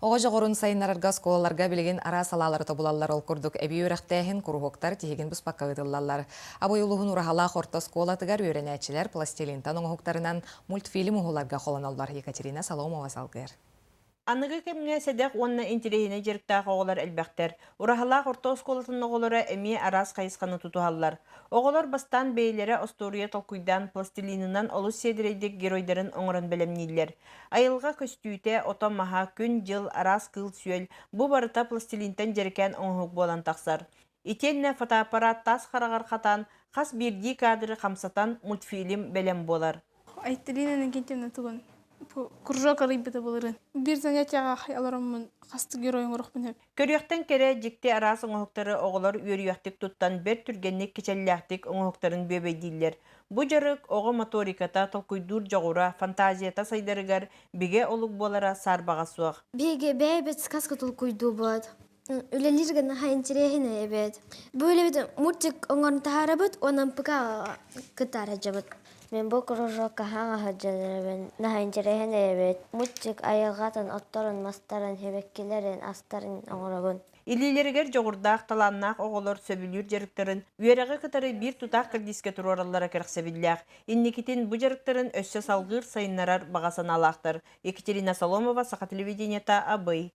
Оҕо дьоҕурун сайыннарарга оскуолаларга билигин араас салаалары тобулаллар. Ол курдук эбии үөрэхтээһин, куруһуоктар тиһигин быспакка ыытыллаллар. Абый улууһун Ураһалаах орто оскуолатыгар үөрэнээччилэр пластилинтан оҥоһуктарынан мультфильм уһуларга холоноллор. Екатерина Соломова салгыыр. Аныгы кэмҥэ сэдэх уонна интэриэһинэй дьарыктаах оҕолор элбэхтэр. Ураһалаах орто оскуолатын оҕолоро эмиэ араас хайысханы тутуһаллар. Оҕолор бастаан бэйэлэрэ остуоруйа толкуйдаан пластилинынан олус сиэдэрэйдик геройдарын оҥорон бэлэмнииллэр. Айылҕа көстүүтэ, ото-маһа, күн-дьыл, араас кыыл-сүөл бу барыта пластилинтан дьэрэкээн оҥоһук буолан тахсар. Итиэннэ фотоаппарат таас хараҕар хатаан, хас биирдии кадры хамсатан мультфильм бэлэм буолар. Айталина Иннокентьевна тугун кружок арыйбыта былырын. Биир занятияҕа олороммун хастык герой оҥоруохпун сөп. Көрүөхтэн кэрэ, дьикти араас оҥоһуктары оҕолор үөрүйэхтик туттан, бэрт түргэнник, кичэллээхтик оҥоһуктарын бүөбэйдииллэр. Бу дьарык оҕо моториката, толкуйдуур дьоҕура, фантазията сайдарыгар бигэ олук буолара саарбаҕа суох. Биһиги бэйэбит сказка толкуйдуубут. Үлэлииргэ наһаа интэриэһинэй эбит. Бу үлэбит мультик оҥорон таһаарабыт уонна МПК кытта сылдьабыт. Мин бу кружокка хаҥа сылдьан наһаа интэриэһинэй эбит. Мультик айылҕатын, отторун, мастарын, сибэккилэрин, астарын оҥоробун. Илиилэригэр дьоҕурдаах, талааннаах оҕолор сөбүлүүр дьарыктарын үөрэҕи кытары биир тутаах кэрдиискэ туруораллара кэрэхсэбиллээх. Инникитин бу дьарыктарын өссө салгыыр, сайыннарар баҕа санаалаахтар. Екатерина Соломова, Саха телевидениета, Абый.